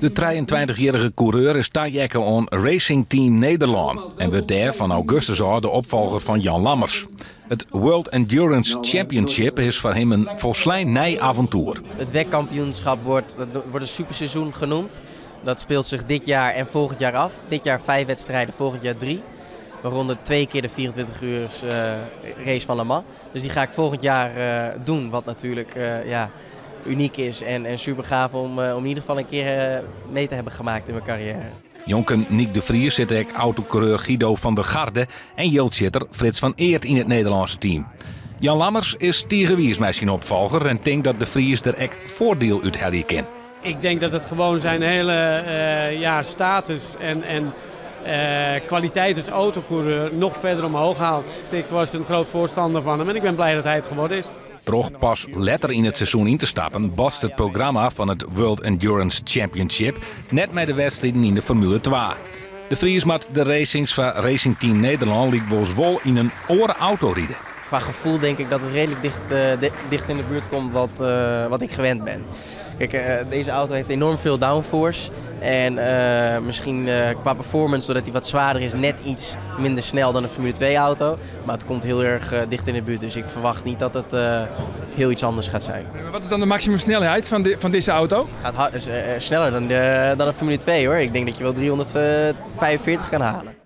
De 23-jierrige koereur is taheakke oan Racing Team Nederlân en wurdt dêr fan augustus ôf de opfolger fan Jan Lammers. It World Endurance Championship is foar him in folslein nij avontoer. Het WEC-kampioenschap wordt, dat wordt een superseizoen genoemd. Dat speelt zich dit jaar en volgend jaar af. Dit jaar vijf wedstrijden, volgend jaar drie. Waaronder twee keer de 24 uur race van Le Mans. Dus die ga ik volgend jaar doen, wat natuurlijk ja, uniek is en super gaaf om in ieder geval een keer mee te hebben gemaakt in mijn carrière. Njonken Nyck de Vries sit ek autokoereur Giedo van der Garde en jildsjitter Frits van Eerd yn it Nederlânske team. Jan Lammers is tige wiis mei syn opfolger en tinkt dat De Vries der ek foardiel út helje kin. Ik denk dat het gewoon zijn hele ja, status en kwaliteit als autocoureur nog verder omhoog haalt. Ik was een groot voorstander van hem en ik ben blij dat hij het geworden is. Troch pas letter yn it seizoen yn te stappen, botst it programma fan it World Endurance Championship net mei de wedstriden yn de Formule 2. De Vries moat de racings fan Racing Team Nederlân lykwols wol yn in oare auto ride. Qua gevoel denk ik dat het redelijk dicht in de buurt komt wat ik gewend ben. Kijk, deze auto heeft enorm veel downforce. En misschien qua performance, doordat hij wat zwaarder is, net iets minder snel dan een Formule 2 auto. Maar het komt heel erg dicht in de buurt. Dus ik verwacht niet dat het heel iets anders gaat zijn. Maar wat is dan de maximumsnelheid van deze auto? Het gaat sneller dan een Formule 2, hoor. Ik denk dat je wel 345 kan halen.